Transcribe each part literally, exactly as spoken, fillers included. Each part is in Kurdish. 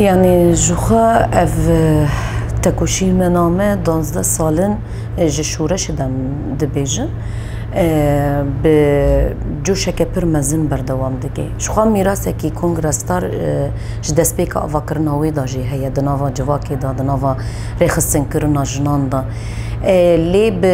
Yanî ji xwe ev, e, tekoşîn me name duwazdeh sal in, e, ji şoreşê de em dibêjin. E, bi coşeke pir mezin berdewam dike. Ji xwe mîrasekî Kongra Star, e, ji destpêka avakirina wê de jî heye, di nava civakê de, di nava rêxistinkirina jinan de. E, lê bi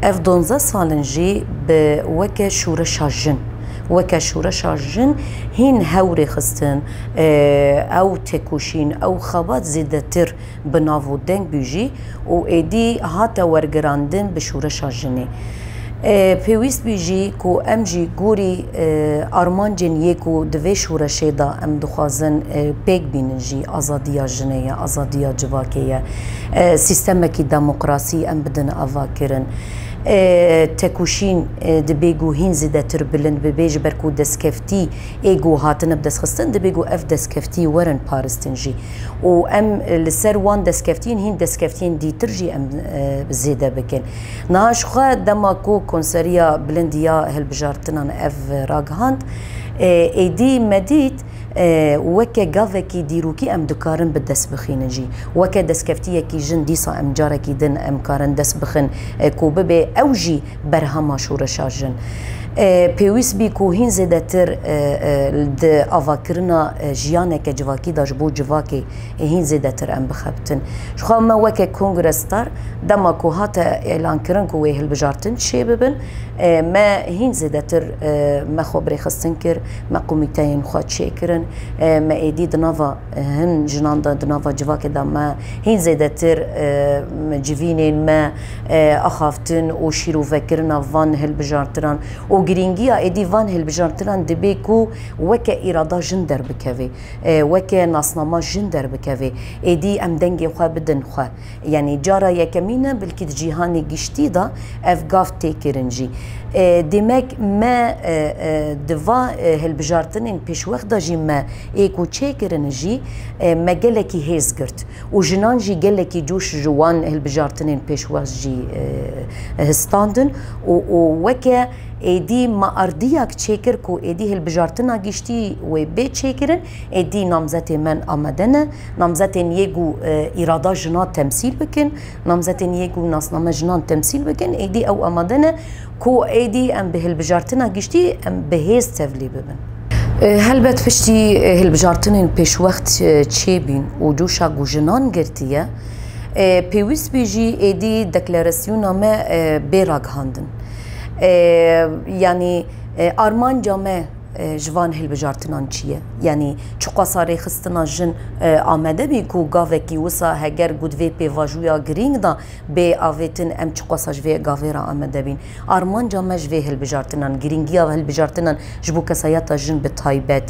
ev duwazdeh sal in jî bi weke şoreşa jin, weke şoreşa jin hîn hew rêxistin, e, ew tekoşîn, ew xebat zêdetir bi nav û deng bû jî û êdî hate wergerandin bi şoreşa jinê. E, pêwîst bû jî ku em jî gorî, e, armancên yê ku di vê şoreşê de em dixwazin, e, pêk bînin jî, azadiya jinê ye, azadiya civakê ye, e, sîstemekî demokrasî em bidin avakirin. E, tekoşîn, e, dibê ku hîn zêdetir bilind bibe, ji ber ku destkeftî ê ku hatine bi dest xistin, dibê ku ev destkeftî werin parastin jî. Û em, e, li ser wan destkeftiyên hîn destkeftiyên dîtir jî em, e, zêde bikin. Niha ji xwe dema ku konseriya bilind ya hilbijartinan ev ragihand, e, êdî me dît, e, weke gavekî dîrokî em dikarin bi dest bixînin jî. Weke destkeftiyekî jin dîsa em carekî din em karin dest bixin, e, ku bibe ew jî berhema şoreşa jin. E, pêwîst bî ku hîn zêdetir, e, e, di avakirina, e, jiyaneke civakî de ji bo civakê, e, hîn zêdetir em bixebitin. Ji xwe me weke Kongra Star dema ku hate îlankirin ku wê hilbijartin çêbibin, e, me hîn zêdetir, e, me xwe birêxistin kir, me komîteyên xwe çêkirin, e, me êdî di nava, e, hin jinan de, di nava civakê de me hîn zêdetir, e, civînên me, e, axaftin û şîrovekirina van hilbijartinan û girîngiya êdî van hilbijartinan dibê ku weke îrada jin derbikeve, e, weke nasnama jin derbikeve. Êdî em dengê xwe bidin xwe. Yanî cara yekemîn e, belkî di cîhanê giştî de ev gav tê kirin jî. E, demek me, e, e, di va, e, hilbijartinên pêşwext de jî me ê ku çêkirin jî, e, me gelekî hêz girt. Û jinan jî gelekî coş ji wan hilbijartinên pêşwext jî, e, histandin û, û weke êdî me ardiyak çêkir ku êdî hilbijartina giştî wê bê çêkirin, êdî namzetê me amade ne, namzetên yê ku, e, îrada jina temsîl bikin, namzetên yê ku nasname jinan temsîl bikin, êdî ew amade ne ku êdî em bi hilbijartina giştî em bi hêz tevlî bibin. E, helbet piştî, e, hilbijartinên pêşwext, e, çêbîn û coşa ku jinan girtiye, e, pêwîst bî jî êdî deklarasyona me, e, bê ragihandin. E, yanî, e, armanca me, e, ji van hilbijartinan çi ye? Yanî çiqasa rêxistina jin, e, amade bî ku gavekî wisa heger ku di vê pêvajoya girîng de bê avêtin, em çiqasa ji vê gavê re amade bîn? Armanca me ji vê hilbijartinan, girîngiya hilbijartinan ji bo kesayeta jin bi taybet.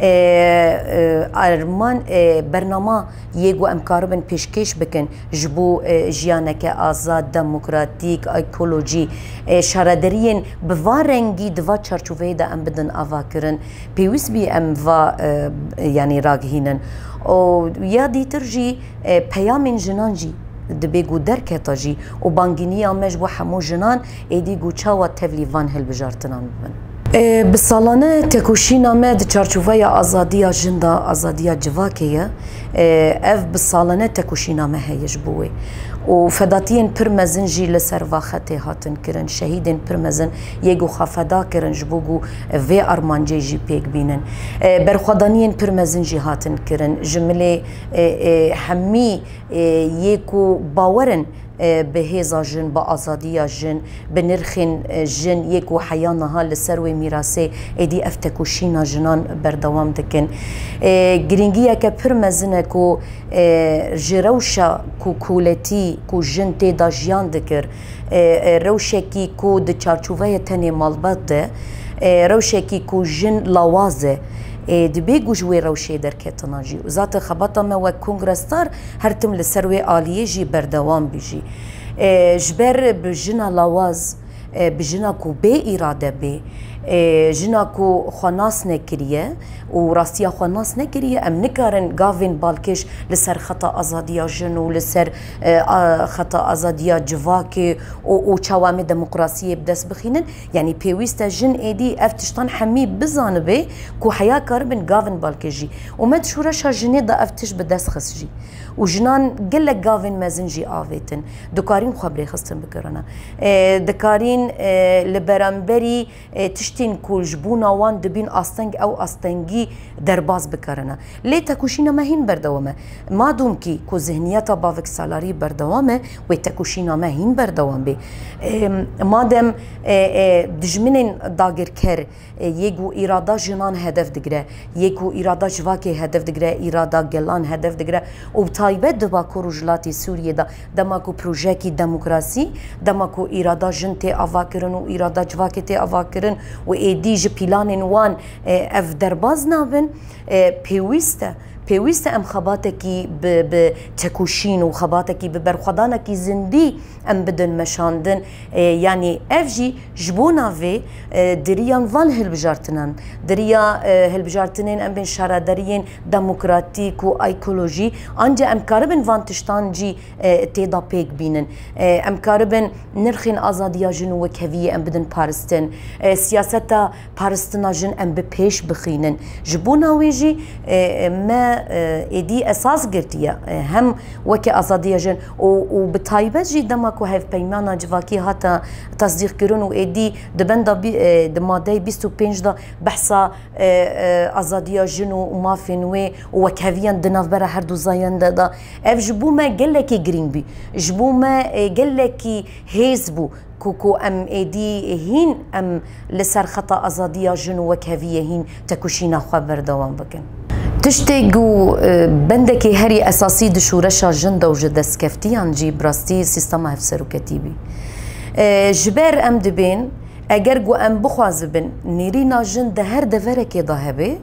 E, e, arman, e, bernama yê ku em karibin pêşkêş bikin ji bo, e, jiyaneke azad, demokratîk, ekolojî, e, şaredariyên bi va rengî di va çarçoveyê de em bidin avakirin. Pêwîst bî em va, e, yanî ragihînin. Û ya dîtir jî, e, peyamên jinan jî dibê ku derketa jî û bangîniya me ji bo hemû jinan êdî ku çawa tevlî van hilbijartinan bibin. E, bi salane tekoşîna me di çarçoveya azadiya jin de, azadiya civakê ye. E, ev bi salane tekoşîna me heye ji bo wê. Û fedatiyên pir mezin jî li ser va xetê hatin kirin. Şehîdên pir mezin yê ku xwe feda kirin ji bo ku vê armancê jî pêk bînin. E, berxwedaniyên pir mezin jî hatin kirin. Ji milê, e, e, hemî, e, yê ku bawer in, e, bi hêza jin, bi azadiya jin, bi nirxên, e, jin yê ku heya niha li ser wê mîrasê êdî ev tekoşîna jinan berdewam dikin. E, girîngiyeke pir mezin e ku, e, ji rewşa ku koletî, ku jin tê de jiyan dikir, e, e, rewşekî ku di çarçoveyê tenê malbat de, e, rewşekî ku jin lawaz e, e, dibê ku ji wê rewşê derketina jî. Û zaten xebata me wek Kongra Star her tim li ser wê aliyê jî berdewam bî jî. E, ji ber bi jina lawaz, e, bi jina ku bê îrade bê, e, jina ku xwe nas nekiriye, û rastiya xwe nas nekiriye, em nikarin gavên balkêş li ser xeta azadiya jin û li ser, e, a, xeta azadiya civakê û, û çawa em ê demokrasiyê bi dest bixînin. Yanî pêwîst e jin êdî ev tiştan hemî bizanibe ku heya karibin gavin balkêş jî. Û me di şoreşa jinê de ev tişt bi dest xist jî. Û jinan gelek gavên mezin jî avêtin. Dikarîn xwe bi rêxistin bikirina. E, dikarîn, e, li beramberî e, tiştên ku ji bona wan dibîn asteng, ew astengî derbas bikarine. Lê tekoşîna me hîn berdewam e. Madûm kî ku zihniyeta bavek salarî berdewam e, wê tekoşîna me hîn berdewam bê. E, madem, e, e, dijminên dagirker, e, yê ku îrada jinan hedef digire, yê ku îrada civakê hedef digire, îrada gelan hedef digire û bi taybet di Bakur Rojhilatê Sûriyê de, dema ku projeyekî demokrasî, dema ku îrada jin tê avakirin û îrada civakê tê avakirin û êdî ji pîlanên wan, e, ev derbas nabin, e, pêwîst e. Pêwîst e em xebatekî bi, bi tekoşîn û xebatekî bi berxwedanekî zindî em bidin meşandin. E, yanî ev jî ji bona vê, e, di riyan van hilbijartinan, di riya, e, hilbijartinên em bên şaredariyên demokratîk û ekolojî, anca em karibin van tiştan jî, e, tê de pêk bînin. E, em karibin nirxên azadiya jin û wekheviyê em bidin paristin. E, siyaseta paristina jin em bi pêş bixînin. Ji bona wê jî, e, me, e, êdî esas girtiye, e, hem weke azadiya jin û, û bi taybet jî dema ku hevpeymana civakî hate tasdîqkirin û êdî di benda bî-, e, di madeyê bîst û pênc de behsa, e, e, azadiya jin û, û mafên wê û wekheviyan di navbera her du zayan de da. Ev ji bo me gelekî girîng bî. Ji bo me, e, gelekî hêz bû ku, ku em êdî hîn em li ser xeta azadiya jin û wekheviyê hîn tekoşîna xwe berdewam bikin. Tiştê ku, e, bendekî herî esasî di şoreşa jin de û ji destkeftiyan jî bi rastî sîstema hevseroketî bî. E, ji ber em dibên, eger ku em bixwazibin nêrîna jin di her deverekê de hebe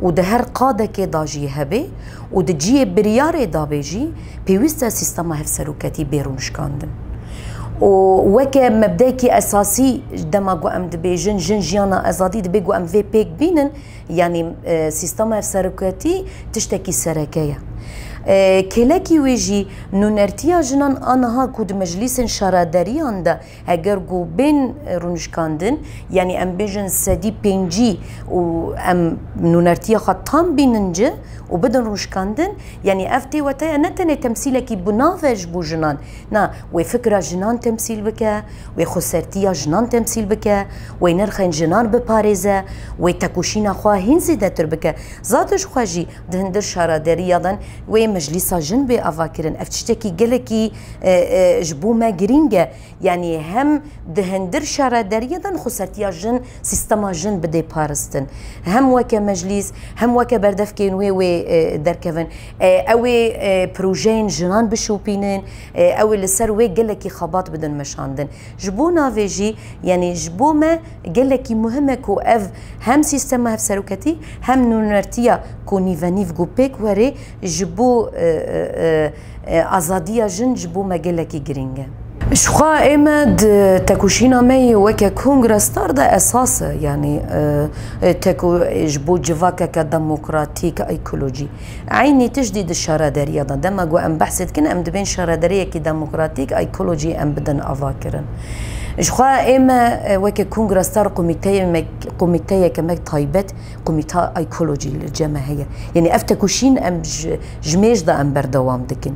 û di her qadekê de jî hebe û di cihê biryarê de be jî, pêwîst e sîstema hevseroketî bê rûnişkandin. Û weke mebdekî esasî dema ku em dibêjin jin, jiyana, azadî, dibê ku em vê pêk bînin, yanî, e, sîstema hevseroketî tiştekî sereke ye. E, kêlekî wê jî nûnertiya jinan aniha ku di meclîsên şaredariyan de heger ku bên, e, rûnişkandin, yanî em bêjin sedî pêncî û em nûnertiya xwe tam bînin ci û bidin rûnişkandin, yanî ev tê weteya ne tenê temsîlekî bi nav e ji bo jinan, na, wê fikra jinan temsîl bike, wê xwesertiya jinan temsîl bike, wê nirxên jinan biparêze, wê tekoşîna xwe hîn zêdetir bike. Zaten ji xwe jî di hindir şaredariya de wê meclîsa jin bê avakirin. Ev tiştekî gelekî, e, e, ji bo me girîng e. Yanî hem di hindir şaredariya de xwesertiya jin, sîstema jin bidê paristin. Hem weke meclîs, hem weke berdevkên wê wê, e, derkevin. E, ew ê, e, projeyên jinan bişopînin, e, ew ê li ser wê gelekî xebat bidin meşandin. Ji bo navê jî, yanî ji bo me gelekî muhim e ku ev hem sîstema hevseroketî, hem nûnertiya ku nîvenîv ku pêk were ji bo, e, e, e, e, azadiya jin ji bo me gelekî girîng e. Ji xwe ê me di tekoşîna me yê weke kongrestar de esas e, yanî, e, e, teko-, e, ji bo civakeke demokratîk, ekolojî. Eynî tişt dî di şaredariya de. Dema ku em behsê dikin, em dibên şaredariyekî demokratîk, ekolojî em bidin avakirin. Ji xwe ê me, e, weke kongrestar komîteyê me, komîteyeke me taybet, Komîta Ekolojî li cem me heye. Yanî ev tekoşîn em ji, ji mêj de em berdewam dikin.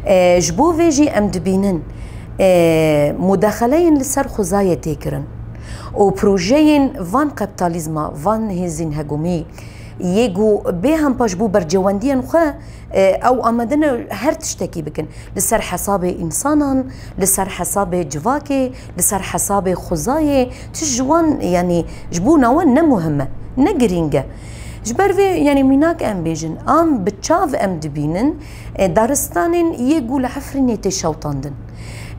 E, ji bo vê jî em dibînin, e, mudaxeleyên li ser xwezayê tê kirin û projeyên van kaptalîzma, van hêzên hegûmî yê ku bê hempa ji bo berjewendiyên xwe, e, ew amade ne her tiştekî bikin. Li ser hesabê însanan, li ser hesabê civakê, li ser hesabê xwezayê, tişt ji wan, yanî ji bona wan ne muhim e, ne girîng e. Ji ber vê, yanî mînak em bêjin, an bi çav em dibînin, e, daristanên yê ku li Efrînê tê şewtandin.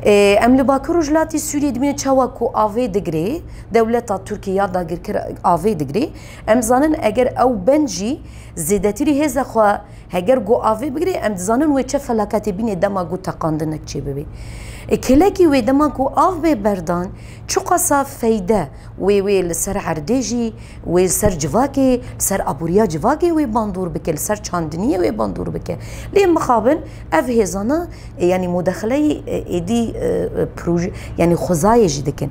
E, em li Bakur Rojhilatê Sûriyê dibînin çawa ku avê digirê, dewleta Tirkiye ya dagirker avê digirê. Em zanin eger ew ben jî zêdetirî hêza xwe Heger ku avê bigirê, em dizanin wê çi felaketê bînê dema ku teqandinek çêbibê. E, kêlekî wê dema ku av bê berdan, çiqasa feyde wê, wê li ser erdê jî, wê li ser civakê, li ser aboriya civakê wê bandor bike, li ser çandiniyê wê bandor bike. Lê mixabin ev hêzana, e, yanî mudexileyî, e, êdî, e, e, proje, yanî xwezayê jî dikin.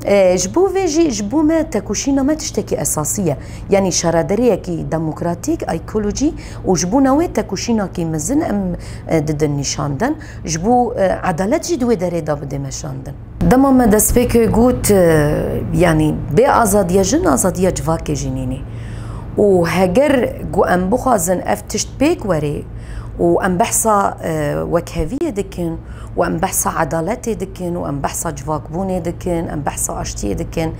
E, ji bo vê jî, ji bo me tekoşîna me tiştekî esasî ye. Yanî şaredariyekî demokratîk, ekolojî û ji bona wê tekoşînakî mezin em, e, didin nîşandin. Ji bo, e, edalet jî di wê derê de bidê meşandin. Dema me destpêkê got, e, yanî bê azadiya jin, azadiya civakê jî nînî. Û heger ku em bixwazin ev tişt pêk werê û em behsa, e, wekheviyê dikin û em behsa edaletê dikin û em behsa civakbûnê dikin, em behsa aştiyê dikin,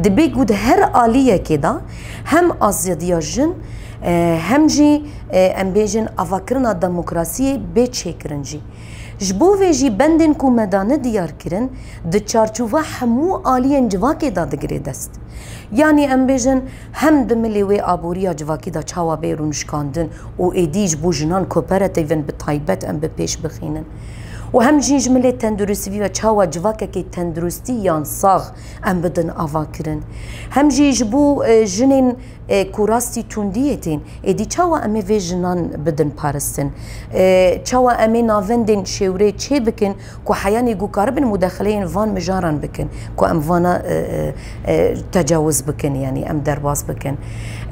dibê ku di her aliyekê de hem azadiya jin, e, hem jî, e, em bêjin avakirina demokrasiyê bê çêkirin jî. Ji bo vê jî bendên ku me dane diyar kirin, di çarçova hemû aliyên civakê de digire dest. Yanî em bêjin, hem di milê wê aboriya civakî de çawa bê rûnişkandin û êdî ji bo jinan kooperatîfên bi taybet em bi pêş bixînin. Û hem jî ji milê tenduristî ve çawa civakekê tenduristî yan sax em bidin ava kirin. Hem jî ji bo, e, jinên, e, ku rastî tundiyê tên, êdî çawa em ê vê jinan bidin parastin? E, çawa em ê navendên şêwrê çê bikin ku heyanî ku karibin mudexileyên van mijaran bikin, ku em vana, e, e, e, tecawuz bikin, yanî em derbas bikin?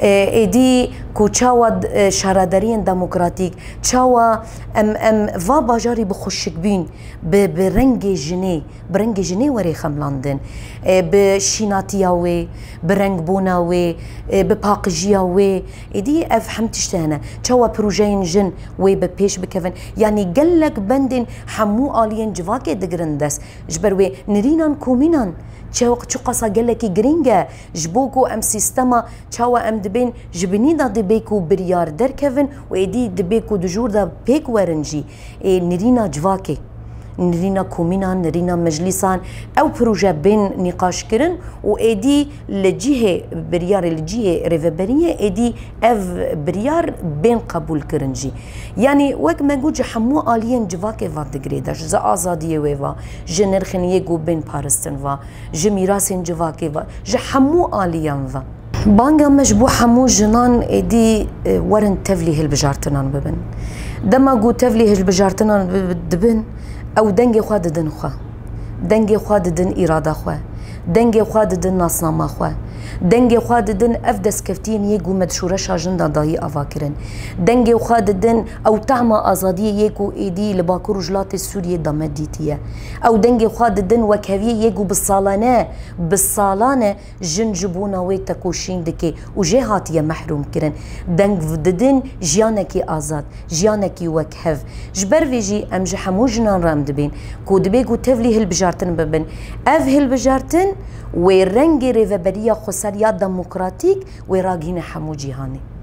E, êdî ku çawa, e, şaredariyên demokratîk, çawa em, em va bajarî bi xweşikbîn, bi, bi rengê jinê, bi rengê jinê were xemlandin, e, bi şînatiya wê, bi rengbûna wê, e, bi paqijiya wê. Êdî ev hem tişt hene. Çawa projeyên jin wê bi pêş bikevin? Yanî gelek bendên hemû aliyên civakê digirin dest. Ji ber wê nirînan komînan çi-, çiqasa gelekî girîng e. Ji bo ku em sîstema çawa em dibên ji binî de dibê ku biryar derkevin û êdî dibê ku di jûr de pêk werin jî, ê, nirîna civakê, nirîna komînan, nirîna meclîsan, ew proje bên nîqaşkirin û êdî li cihê biryarê, li cihê rêveberiyê êdî ev biryar bên qebûlkirin jî. Yanî wek me got, ji hemû aliyên civakê va digirê dest, ji azadiyê wê va, ji nirxên yê ku bên parastin va, ji mîrasên civakê va, ji hemû aliyan va. Banga me ji bo hemû jinan êdî, e, werin tevlî hilbijartinan bibin. Dema ku tevlî hilbijartinan bi-, dibin, ew dengê xwe didin xwe. Dengê xwe didin îrada xwe. Dengê xwe didin nasnama xwe. Dengê xwe didin ev destkeftiyên yê ku me di şoreşa jin de dayî ava kirin. Dengê xwe didin ew tahma azadiyê yê ku êdî li Bakur Rojhilatê Sûriyê de me dîtiye. Ew dengê xwe didin wekheviyê yê ku bi salane, bi salane jin ji bona wê tekoşîn dike û jê hatiye mehrûm kirin. Deng didin jiyanekî azad, jiyanekî wekhev. Ji ber vê jî em ji hemû jinan re em dibên ku dibê ku tevlî hilbijartin bibin. Ev hilbijartin wê rengê rêveberiya xweser ya demokratîk wê ragihîne hemû cîhanê.